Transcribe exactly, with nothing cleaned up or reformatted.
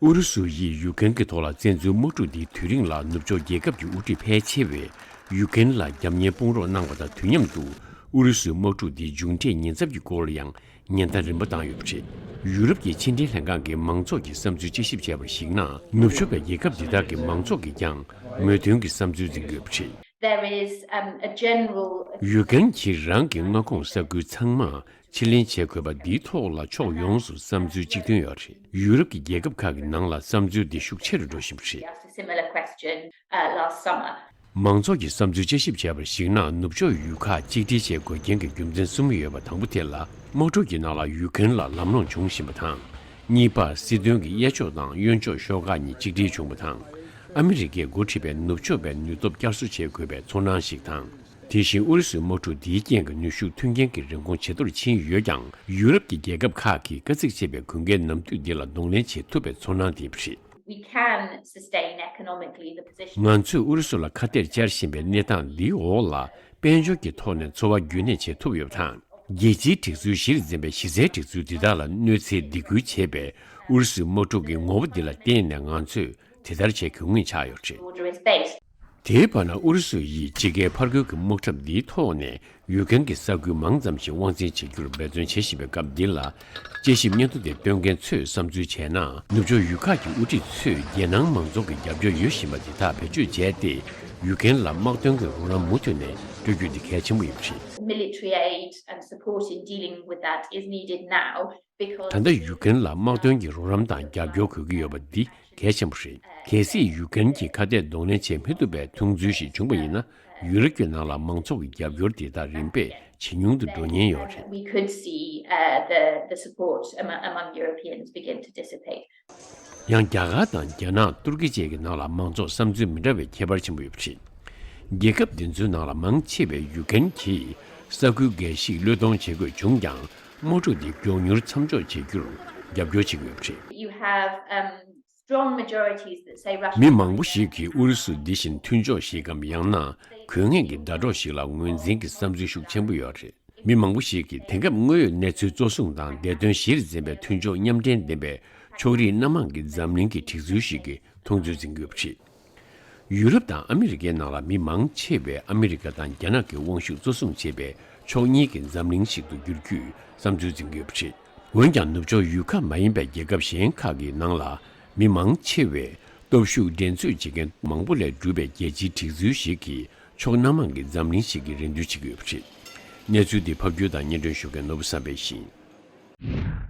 ཨུ་རུ་སུ་ཡིས་ཡུ་ཀེན་གྱི་ཐོག་ལ་བཙན་འཛུལ་དམག་འཁྲུག་འདིའི་དུས་རིང་ལ་ནུབ་ཕྱོགས་རྒྱལ་ཁབ་ཀྱི་དབུ་ཁྲིད་ཕལ་ཆེ་བས་ཡུ་ཀེན་ལ་རྒྱབ་གཉེར་དཔུང་རོགས་གནང་བ་དང་དུས་མཉམ་དུ་ཨུ་རུ་སུའི་དམག་འཁྲུག་འདིའི་མཇུག་འབྲས་ཉེན་ཚབས་ཀྱི་སྐོར་ལ་ཡང་ཉེན་བརྡ་རིམ་པ་བཏང་ཡོད་པ་རེད། ཡུ་རོབ་ཀྱི་ཕྱི་འབྲེལ་ལྷན་ཁང་གིས་མང་ཚོགས་ཀྱི་བསམ་ཚུལ་དཔྱད་ཞིབ་བྱས་པར་གཞིགས་ན། ནུབ་ཕྱོགས་པའི་རྒྱལ་ཁབ་འདི་དག་གི་མང་ཚོགས་ཀྱིས་ཀྱང་མོས་མཐུན་གྱི་བསམ་ཚུལ་འཛིན་གྱི་ཡོད་པ་རེད། There is, um, a general ཡུ་ཀེན་གྱིས་རང་གི་མངའ་ཁོངས་ས་ཁུལ་ཚང་མ་ཕྱིར་ལེན་བྱེད་དགོས་པ་འདིའི་ཐོག་ལ་ཕྱོགས་ཡོངས་སུ་བསམ་ཚུལ་གཅིག་མཐུན་ཡོད་རེད། ཡུ་རོབ་ཀྱི་རྒྱལ་ཁབ་ཁག་གི་ནང་ལ་བསམ་ཚུལ་འདི་ཤུགས་ཆེ་རུ་འགྲོ་བཞིན་པ་རེད། Asked a similar question, uh, last summer. མང་ཚོགས་ཀྱི་བསམ་ཚུལ་དཔྱད་ཞིབ་བྱས་པར་གཞིགས་ན། ནུབ་ཕྱོགས་ཡུལ་ཁག་གཅིག་སྒྲིལ་བྱེད་དགོས་རྐྱེན་གྱི་རྒྱུ་མཚན་གསུམ་ཡོད་པ། དང་པོ་དེ་ལ་དམག་འཁྲུག་གི་ནང་ལ་ཡུ་ཀེན་ལ་ལམ་ལྷོང་བྱུང་བཞིན་པ་དང་། གཉིས་པ། སྲིད་དོན་གྱི་གཡས་ཕྱོགས་དང་གཡོན་ཕྱོགས་ཤོག་ཁག་གཉིས་གཅིག་སྒྲིལ་བྱུང་བ་དང་། ཨ་མི་རི་ཀས་འགོ་ཁྲིད་པའི་ནུབ་ཕྱོགས་པའི་ནུས་སྟོབས་བསྐྱར་གསོ་བྱེད་དགོས་པའི་ཚོར་སྣང་ཞིག་དང་། དེ་བཞིན་ཨུ་རུ་སུའི་དམག་འཁྲུག་འདིའི་རྐྱེན་གྱིས་ནུས་ཤུགས་མཐུན་རྐྱེན་གྱི་རིན་གོང་ཇེ་མཐོར་ཕྱིན་ཡོད་ཀྱང་། ཡུ་རོབ་ཀྱི་རྒྱལ་ཁབ་ཁག་གིས་དཀའ་ཚེགས་ཆེ་བའི་དགུན་ཁའི་ནམ་དུས་འདི་ལ་གདོང་ལེན་བྱེད་ཐུབ་པའི་ཚོར་སྣང་ལྡན་པ་རེད། We can sustain economically the position. ང་ཚོས་ཨུ་རུ་སུ་ལ་ཁ་གཏད་བཅར་བཞིན་པའི་གནས་སྟངས་འདིའི་འོག་ལ་དཔལ་འབྱོར་གྱི་ཐོག་ནས་འཚོ་བ་རྒྱུན་གནས་བྱེད་ཐུབ་ཡོད་པ་དང་། རྒྱལ་སྤྱིའི་སྒྲིག་འཛུགས་གཞིར་འཛིན་པའི་གཞི་རྩའི་སྒྲིག་འཛུགས་འདི་དག་ལ་གནོད་འཚེའི་སྡིགས་སྐུལ་བྱས་པའི་ཨུ་རུ་སུའི་དམག་འཁྲུག་གི་ངོ་བོ་འདི་ལ་བརྟེན་ནས་ང་ཚོས་དེ་ལྟར་བྱེད་དགོས་ངེས་ཆགས་ཡོད་པ་རེད། Order is based. དེའི་བར་ན་ཨུ་རུ་སུ་ཡིས་ཕྱི་རྒྱལ་ཕར་རྒོལ་གྱི་དམག་འཁྲབ་འདིའི་ཐོག་ནས་ཡུ་ཀེན་གྱི་ས་ཁུལ་མང་ཙམ་ཞིག་དབང་འཛིན་བྱེད་རྒྱུར་འབད་བརྩོན་བྱེད་བཞིན་པའི་སྐབས་འདི་ལ། དཔྱད་ཞིབ་སྙན་ཐོ་དེ་བཏོན་མཁན་ཚོས་བསམ་ཚུལ་བྱས་ན། ནུབ་ཕྱོགས་ཡུལ་ཁག་གི་དབུ་ཁྲིད་ཚོས་རྒྱལ་ནང་མང་ཚོགས་ཀྱི་རྒྱབ་སྐྱོར་ཡོད་བཞིན་པ་འདི་དག་བེད་སྤྱོད་བྱས་ཏེ། ཡུ་ཀེན་ལ་དམག་དོན་གྱི་རོགས་རམ་མུ་མཐུད་ནས་སྤྲོད་རྒྱུ་འདི་གལ་ཆེན་པོ་ཡིན་པ་རེད། Military aid and support in dealing with that is needed now. ད་ལྟ་ཡུ་ཀེན་ལ་དམག་དོན་གྱི་རོགས་རམ་དང་རྒྱབ་སྐྱོར་དགོས་ཀྱི་ཡོད་པ་འདི་གལ་ཆེན་པོ་རེད། གལ་སྲིད་ཡུ་ཀེན་གྱིས་ཁ་གཏད་གདོང་ལེན་བྱེད་མི་ཐུབ་པའི་མཐོང་ཚུལ་ཞིག་བྱུང་བ་ཡིན་ན། ཡུ་རོབ་ཀྱི་ནང་ལ་མང་ཚོགས་ཀྱི་རྒྱབ་སྐྱོར་དེ་དག་རིམ་པས་ཇེ་ཉུང་དུ་འགྲོ་ཉེན་ཡོད་རེད། We could see, uh, the, the support among, among Europeans begin to dissipate. ཡང་རྒྱ་གར་དང་རྒྱ་ནག་ཏུར་ཀི་བཅས་ཀྱི་ནང་ལ་མང་ཚོགས་བསམ་ཚུལ་མི་འདྲ་བའི་ཁྱད་པར་ཆེན་པོ་ཡོད་པ་རེད། རྒྱལ་ཁབ་འདི་ཚོའི་ནང་ལ་མང་ཆེ་བས་ཡུ་ཀེན་གྱིས་ས་ཁུལ་འགའ་ཞིག་བློས་གཏོང་བྱེད་དགོས་བྱུང་ཀྱང་། དམག་འཁྲུག་འདི་མགྱོགས་མྱུར་མཚམས་འཇོག་བྱེད་རྒྱུར་རྒྱབ་སྐྱོར་བྱེད་ཀྱི་ཡོད་པ་རེད། You have, um, strong majorities that say Russia. མི་མང་པོ་ཞིག་གིས་ཨུ་རུ་སུ་འདི་བཞིན་མཐུན་ཕྱོགས་ཤིག་གམ། ཡང་ན་དགོས་ངེས་ཀྱི་ཟླ་གྲོགས་ཤིག་ལ་ངོས་འཛིན་གྱི་བསམ་ཚུལ་ཤུགས་ཆེན་པོ་ཡོད་རེད། མི་མང་པོ་ཞིག་གིས་དེང་སྐབས་དངོས་ཡོད་གནས་ཚུལ་གཙོ་བཟུང་དང་། བདེ་དོན་གཞིར་འཛིན་པའི་མཐུན་ཕྱོགས་མཉམ་འབྲེལ་ལྡན་པའི་ཕྱོགས་རིས་སྣ་མང་གི་འཛམ་གླིང་གི་སྒྲིག་འཛུགས་ཤིག་གི་མཐོང་ཚུལ་འཛིན་གྱི་ཡོད་པ་རེད། ཡུ་རོབ་དང་ཨ་མི་རི་ཀའི་ནང་ལ་མི་མང་ཆེ་བས་ཨ་མི་རི་ཀ་དང་རྒྱ་ནག་གི་དབང་ཤུགས་གཙོ་བཟུང་བྱེད་པའི་ཕྱོགས་གཉིས་ཀྱི་འཛམ་གླིང་ཞིག་ཏུ་འགྱུར་རྒྱུའི་བསམ་ཚུལ་འཛིན་གྱི་ཡོད་པ་རེད། འོན་ཀྱང་ནུབ་ཕྱོགས་ཡུལ་ཁག་མ་ཡིན་པའི་རྒྱལ་ཁབ་གཞན་ཁག་གི་ནང་ལ་མི་མང་ཆེ་བས་སྟོབས་ཤུགས་འགྲན་རྩོད་བྱེད་མཁན་མང་པོ་ལས་གྲུབ་པའི་རྒྱལ་སྤྱིའི་སྒྲིག་འཛུགས་ཤིག་གི་ཕྱོགས་སྣ་མང་གི་འཛམ་གླིང་ཞིག་གི་རེ་འདུན་བྱེད་ཀྱི་ཡོད་པ་རེད། གནས་ཚུལ་འདི་ཕབ་སྒྱུར་དང་སྙན་སྒྲོན་ཞུ་མཁན་ནོར་བུ་བསམ་འཕེལ་ཡིན།